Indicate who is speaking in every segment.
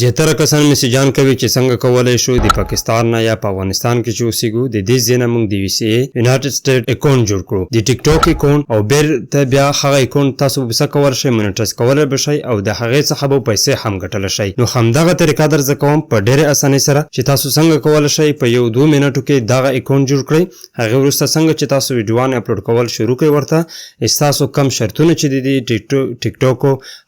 Speaker 1: زیاتره کسان میسجان کوي چې څنګه کولی شو د پاکستان نه یا په افغانستان کې چې اوسیږو، د دې ځای نه موږ د وي سي ای یونایټډ سټیټ اکاونټ جوړ کړو، د ټیک ټاک اکاونټ، او بیرته بیا هغه اکاونټ تاسو به څه کولی شئ؟ مونیټایز کولی به شئ او د هغې څخه به پیسې هم ګټلی شئ. نو همدغه طریقه درزده کوم په ډېرې اسانۍ سره چې تاسو څنګه کولی شئ په یو دوه منټو کې دغه اکاونټ جوړ کړئ. هغې وروسته څنګه چې تاسو ویډیوانې اپلوډ کول شروع کړئ، ورته ستاسو کم شرطونه چې دي ټیک ټاک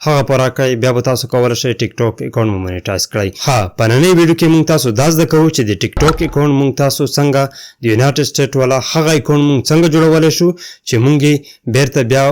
Speaker 1: هغه پوره کړئ، بیا به تاسو کولی شئ ټیک ټاک اکاونټ مو مونیټایز کړئ. ها، په ننۍ ویډیو کې موږ تاسو دا زده کوو چې د ټیک ټاک اکاونټ موږ تاسو څنګه د یونایټډ سټیټ والا هغه اکاونټ موږ څنګه جوړولی شو چې موږ یې بیرته بیا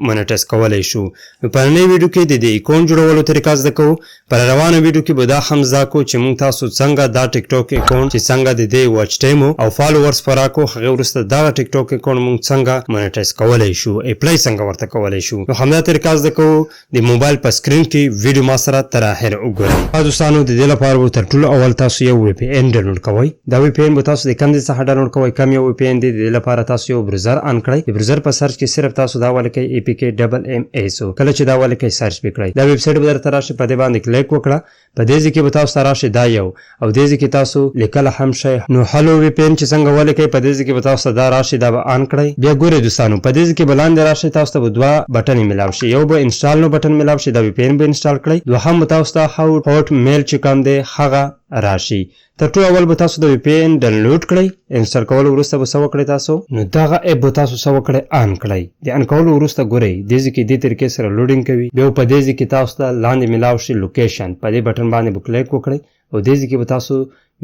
Speaker 1: مونیټایز کولی شو. نو په ننۍ ویډیو کې د دې اکاونټ جوړولو طریقه زده کوو. په روانه ویډیو کې به دا هم زده کوو چې موږ تاسو څنګه دا ټیک ټاک اکاونټ چې څنګه د دې واچ ټایم او فالوورز پوره کړو، هغې وروسته دغه ټیک ټاک اکاونټ موږ څنګه مونیټایز کولی شو، اپلای څنګه ورته کولی شو. نو همدا طریقه زده کوو. د موبایل په سکرین کې ویډیو ما سره تر اخره وګورئ. دوستانو، د دې لپاره به تر ټولو اول تاسو یو وي پي ان ډاونلوډ کوئ. دا وي پي ان به تاسو د کوم ځای څخه ډاونلوډ کوئ؟ کوم یو وي پي ان دی؟ د دې لپاره تاسو یو بروزر آن کړئ. د بروزر په سرچ کې صرف تاسو دا ولیکئ ای پی کې ډبل ایم ایس او کله چې دا ولیکئ، سرچ پې کړئ، دا ویب سایټ به درته راشي. په دې باندې کلیک وکړه. په دې ځای کې به تاسو ته راشي دا یو او دې ځای کې تاسو لیکل هم شئ. نو هلو وي پي ان چې څنګه ولیکئ، په دې ځای کې به تاسو ته دا راشي، دا به آن کړئ. بیا ګورئ دوستانو، په دې ځای کې به لاندې راشي، تاسو ته به دوه بټنې ملاو شي. یو به انسټال نو بټن ملاو شي، دا وي پي ان به انسټال کړئ. دوهم به تاسو ته هاټ میل چې کوم دی هغه راشي. تر ټولو اول به تاسو د وي پي ان ډاونلوډ کړئ. انسټال کولو وروسته به څه وکړئ تاسو؟ نو دغه اپ به تاسو څه وکړئ؟ آن کړئ. د آن کولو وروسته ګورئ، دې ځای کې دې طریقې سره لوډینګ کوي. بیا په دې ځای کې تاسو ته لاندې ملاو شي لوکیشن، په دې بټن باندې به کلیک وکړئ او دې ځای کې به تاسو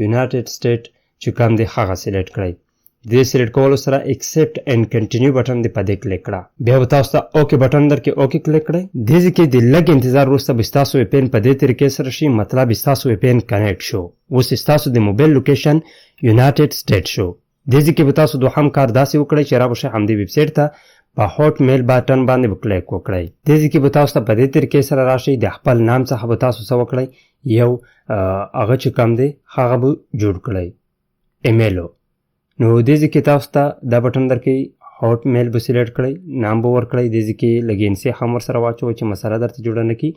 Speaker 1: یونایټډ سټیټ چې کوم دی هغه سلیکټ کړئ. دې سلیکټ کولو سره ایکسپټ اینډ کنټینیو بټن دې په دې کلیک کړه. بیا به تاسو ته اوکې بټن درکې، اوکې کلیک کړئ. دې ځای کې د لږ انتظار وروسته به ستاسو وي پي ان په دې طریقې سره شي، مطلب ستاسو وي پي ان کنیکټ شو. اوس ستاسو د موبایل لوکیشن یونایټډ سټیټ شو. دې ځای کې به تاسو دوهم کار داسې وکړئ چې را به شئ همدې ویب سایټ ته، په هاټ میل بټن باندې به کلیک وکړئ. دې ځای کې به تاسو ته په دې طریقې سره راشي. د خپل نام څخه به تاسو څه وکړئ؟ یو هغه چې کوم دی هغه به جوړ کړئ، ایمیلو. نو دې ځای کې تاسو ته دا بټن درکوي، هاټ میل به سلیکټ کړئ، نام به ورکړئ. دې ځای کې لږ انسي هم ورسره واچوئ چې مسله درته جوړه نه کړي.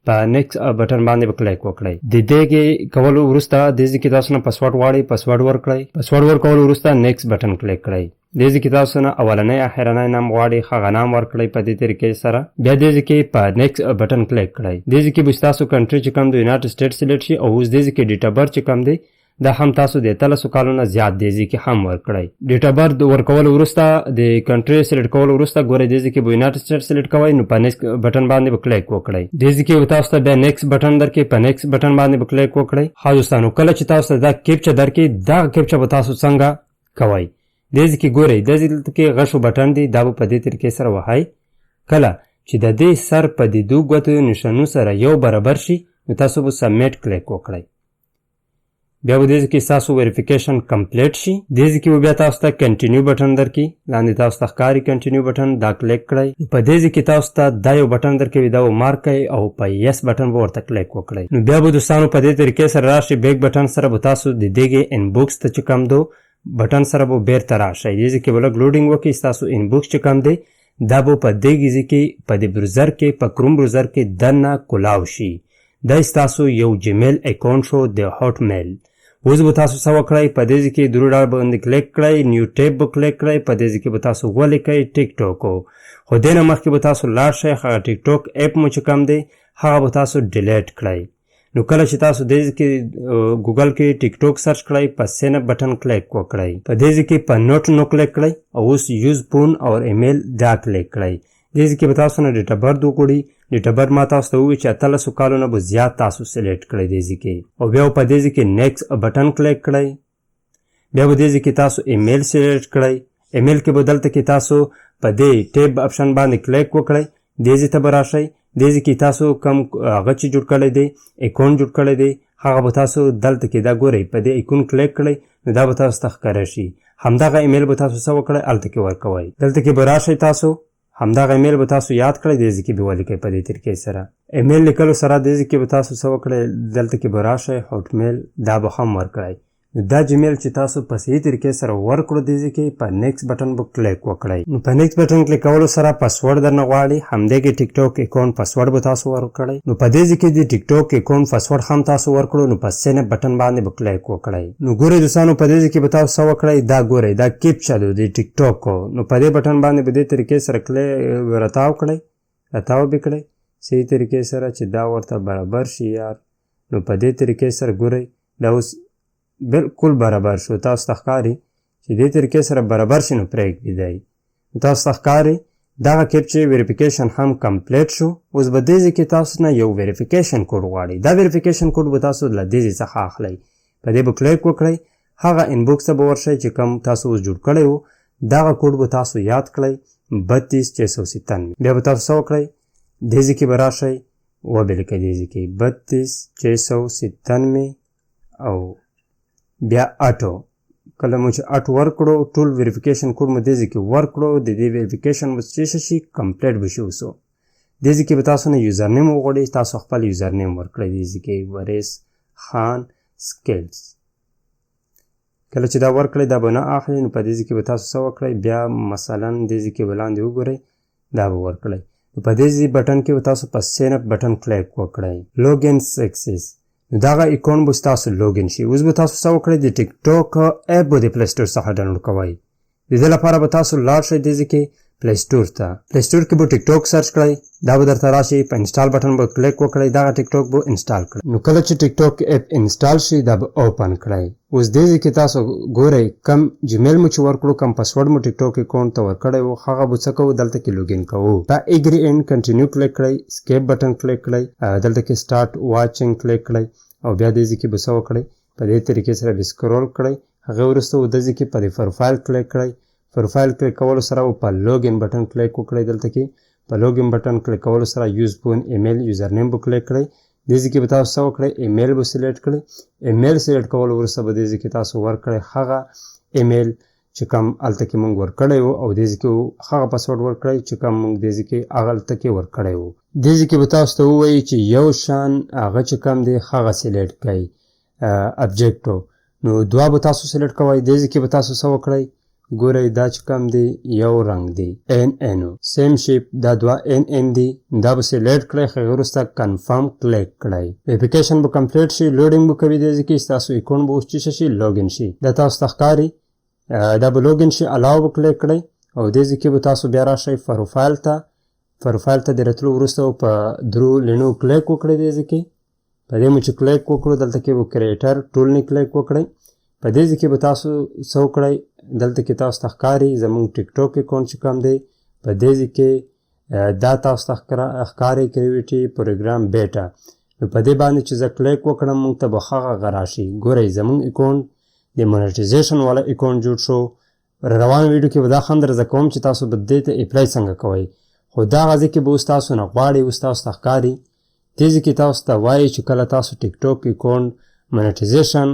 Speaker 1: په نیکسټ بټن باندې به کلیک وکړئ. د دې کې کولو وروسته دې ځای کې تاسو نه پسورډ غواړي، پسورډ ورکړئ. پسورډ ورکولو وروسته نیکسټ بټن کلیک کړئ. دې ځای کې تاسو نه اولنی اخرنی نام غواړي، هغه نام ورکړئ په دې طریقې سره. بیا دې ځای کې په نیکسټ بټن کلیک کړئ. دې ځای کې به ستاسو کنټري چې کوم دی یونایټډ سټیټ سلیکټ شي او اوس دې ځای کې ډیټ اف برث چې کوم دی دا هم تاسو د 18 کالو نه زیات دې ځای کې هم ورکړئ. ډیټ اف برث ورکولو وروسته، د کنټري سلیکټ کولو وروسته، ګورئ، دې ځای کې به یونایټډ سټیټ سلیکټ کوئ. نو په نیکسټ بټن باندې به کلیک وکړئ. دې ځای کې به تاسو ته بیا نیکسټ بټن درکړي، په نیکسټ بټن باندې به کلیک وکړئ. ښه دوستانو، کله چې تاسو ته دا کیپچا درکړي، دا کیپچا به تاسو څنګه کوئ؟ دې ځای کې ګورئ، دې ځای کې غشو بټن دی، دا به په دې طریقې سره وهئ. کله چې د دې سر په دې دوه ګوتو نشانو سره یو برابر شي، نو تاسو به سبمیټ کلیک وکړئ. بیا به دې ځای کې ستاسو ویریفیکیشن کمپلیټ شي. دې ځای کې به بیا تاسو ته کنټینیو بټن درکړي. لاندې تاسو ته ښکاري کنټینیو بټن، دا کلیک کړئ. په دې ځای کې تاسو ته دا یو بټن درکوي، دا به مارک کړئ او په یس بټن به ورته کلیک وکړئ. نو بیا به دوستانو په دې طریقې سره راشي. بیک بټن سره به تاسو د دې انبوکس ته چې کوم دو بټن سره به بیرته راشئ. دې ځای کې به لږ لوډینګ وکړي. ستاسو انبوکس چې کوم دی دا به په دې ځای کې په دې بروزر کې، په کروم بروزر کې دننه کولاو شي. دا ستاسو یو جیمیل اکاونټ شو د هاټ میل. اوس به تاسو څه وکړئ؟ په دې ځای کې درو ډال باندې کلیک کړئ، نیو ټیب به کلیک کړئ. په دې ځای کې به تاسو ولیکئ ټیک ټاک. خو دې نه مخکې به تاسو لاړ شئ، هغه ټیک ټاک اپ مو چې کوم دی هغه به تاسو ډیلیټ کړئ. نو کله چې تاسو دې ځای کې ګوګل کې ټیک ټاک سرچ کړئ، په سین اپ بټن کلیک وکړئ. په دې ځای کې په نوټ نو کلیک کړئ او اوس یوز فون او ایمیل دا کلیک کړئ. دې ځای کې به تاسو نه ډیټ اف برث وګوري. ډیټ اف برث ما تاسو ته وویل چې 18 کالو نه به زیات تاسو سلیکټ کړئ دې ځای کې او بیا په دې ځای کې نیکسټ بټن کلیک کړئ. بیا به دې ځای کې تاسو ایمیل سلیکټ کړئ. ایمیل کې به دلته کې تاسو په دې ټیب اپشن باندې کلیک وکړئ. دې ځای ته به راشئ. دې ځای کې تاسو کوم هغه چې جوړ کړی دی، اکاونټ جوړ کړی دی، هغه به تاسو دلته کې دا ګورئ، په دې ایکون کلیک کړئ. نو دا به تاسو ته ښکاره شي. همدغه ایمیل به تاسو څه وکړئ؟ هلته کې ورکوئ. دلته کې به راشئ، تاسو همدغه ایمیل به تاسو یاد کړئ، دې ځای کې به ولیکئ. په دې طریقې سره ایمیل لیکلو سره دې ځای کې به تاسو څه وکړئ؟ دلته کې به راشئ، هاټ میل دا به هم ورکړئ. نو دا جیمیل چې تاسو په صحیح طریقې سره ورکړو، دې ځای کې په نیکس بټن به کلیک وکړئ. نو په نیکس بټن کلیک کولو سره پاسورډ درنه غواړي. همدې کې ټیک ټاک اکاونټ پاسورډ به تاسو ورکړئ. نو په دې ځای کې د ټیک ټاک اکاونټ پاسورډ هم تاسو ورکړو، نو په سین اپ بټن باندې به کلیک وکړئ. نو ګورئ دوستانو، په دې ځای کې به تاسو څه وکړئ؟ دا ګورئ، دا کیپچا دی د ټیک ټاک. نو په دې بټن باندې به دې طریقې سره کلی راتاو کړئ، راتاو به کړئ صحیح طریقې سره چې دا ورته برابر شي یار. نو په دې طریقې سره ګورئ، دا اوس بالکل برابر شو. تاسو ته ښکاري چې دې طریقې سره برابر شي، نو پرېږدي دی. تاسو ته ښکاري دغه کیپچې ویریفیکیشن هم کمپلیټ شو. اوس به دې ځای کې تاسو نه یو ویریفیکیشن کوډ غواړي. دا ویریفیکیشن کوډ به تاسو له دې ځای څخه اخلئ. په دې به کلیک وکړئ، هغه انبوکس ته به ورشئ چې کوم تاسو اوس جوړ کړی وو. دغه کوډ به تاسو یاد کړئ، 32697. بیا به تاسو څه وکړئ؟ دې ځای کې به راشئ، وبه لیکئ دې ځای کې 32697 او بیا اټو. کله مو چې اټ ورکړو، ټول ویریفیکیشن کوډ مو دې ځای کې ورکړو، د دې ویریفیکیشن به څه شي؟ کمپلیټ به شي. اوس دې ځای کې به تاسو نه یوزر نیم وغواړي. تاسو خپل یوزر نیم ورکړئ دې ځای کې، وریس خان سکیلز. کله چې دا ورکړئ، دا به نه اخلي. نو په دې ځای کې به تاسو څه وکړئ؟ بیا مثلا دې ځای کې به لاندې وګورئ، دا به ورکړئ. نو په دې ځای بټن کې به تاسو په سین اپ بټن کلیک وکړئ. لوګین سکسس، نو دغه اکاونټ به ستاسو لوګین شي. اوس به تاسو څه وکړئ؟ د ټیک ټاک اپ به د پلی سټور څخه ډاونلوډ کوئ. د دې لپاره به تاسو لاړ شئ دې ځای کې پلی سټور ته. پلی سټور کې به ټیک ټاک سرچ کړئ، دا به درته راشي. په انسټال بټن به کلیک وکړئ، دغه ټیک ټاک به انسټال کړئ. نو کله چې ټیک ټاک اپ انسټال شي، دا به اوپن کړئ. اوس دې ځای کې تاسو ګورئ، کم جیمیل مو چې ورکړو، کم پاسورډ مو ټیک ټاک اکاونټ ته ورکړی وو، هغه به څه کوو؟ دلته کې لوګین کوو. په اګری اینډ کنټینیو کلیک کړئ، سکیپ بټن کلیک کړئ، دلته کې سټارټ واچینګ کلیک کړئ او بیا دې ځای کې به څه وکړئ؟ په دې طریقې سره به سکرول کړئ. هغه وروسته دې ځای کې په دې پروفایل کلیک کړئ. پروفایل کلیک کولو سره په لوګین بټن کلیک وکړئ. دلته کې په لوګین بټن کلیک کولو سره یوز فون، ایمیل، یوزر نیم به کلیک کړئ. دې ځای کې به تاسو څه وکړئ؟ ایمیل به سلیکټ کړئ. ایمیل سلیکټ کولو وروسته به دې ځای کې تاسو ورکړئ هغه ایمیل چې کوم هلته کې مونږ ورکړی وو او دې ځای کې هغه پاسورډ ورکړئ چې کوم مونږ دې ځای کې هغه هلته کې ورکړی وو. دې ځای کې به تاسو ته ووایي چې یو شان هغه چې کوم دی هغه سلیکټ کړئ ابجیکټو. نو دوا به تاسو سلیکټ کوئ. دې ځای کې به تاسو څه وکړئ؟ ګورئ، دا چې کوم دی یو رنګ دی، ان ان سیم شیپ، دا دوه ان ان دی، دا به سلیکټ کړئ. هغې وروسته کنفرم کلیک کړئ، اپلیکیشن به کمپلیټ شي، لوډینګ به کوي. دې ځای کې ستاسو اکاونټ به اوس چې شي؟ لوګین شي. دا تاسو ته ښکاري، دا به لوګین شي. الاو به کلیک کړئ او دې ځای کې به تاسو بیا راشئ پروفایل ته. پروفایل ته د راتلو وروسته په درو لینو کلیک وکړئ. دې ځای کې په دې مو چې کلیک وکړو، دلته کې به کریټر ټول نه کلیک وکړئ. په دې ځای کې به تاسو څه وکړئ؟ دلته کې تاسو ته ښکاري زموږ ټیک ټاک اکاونټ چې کوم دی، په دې ځای کې دا تاسو ته ښکاري کریویټي پروګرام بیټا. نو په دې باندې چې زه کلیک وکړم، موږ ته به هغه راشي. ګورئ، زموږ اکاونټ د مونټایزیشن والا اکاونټ جوړ شو. روان ویډیو کې به دا هم درته کوم چې تاسو به دې ته اپلای څنګه کوئ. خو دا ځای کې به اوس تاسو نه غواړي. اوس تاسو ته ښکاري، دې ځای کې تاسو ته وایي چې کله تاسو ټیک ټاک اکاونټ مونټایزیشن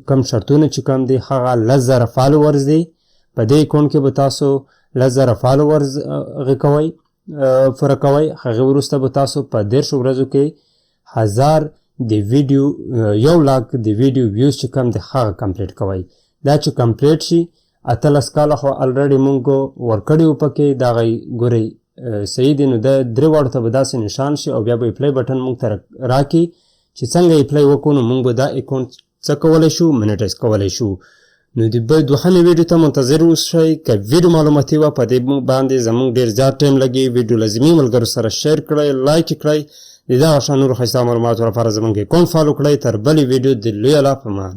Speaker 1: کم شرطونه چې کم دي، هغه 10,000 فالوورز دي. په دې اکاونټ کې به تاسو 10,000 فالوورز هغه کوئ، پوره کوئ. هغې وروسته به تاسو په 30 ورځو کې 1000 د ویډیو، 1 لاک د ویډیو ویوز چې کم دی هغه کمپلیټ کوئ. دا چې کمپلیټ شي، 18 کاله خو الریډي مونږ ورکړي وو پکې، دغه ګورئ صحیح دی. نو د درې واړو ته به داسې نشان شي او بیا به اپلای بټن مونږ ته راکړي چې څنګه اپلای وکړو. نو مونږ به دا اکاونټ څه کولی شو؟ مونیټایز کولی شو. نو د بل دوهمې ویډیو ته منتظر اوسئ. که ویډیو معلوماتي وه، په دې باندې زمونږ ډېر زیات ټایم لګي. ویډیو لازمي ملګرو سره شیر کړئ، لایک کړئ. د دغه شان نورو ښایسته معلوماتو لپاره زمونږ اکاونټ فالو کړئ. تر بلې ویډیو د لوی الله په امان.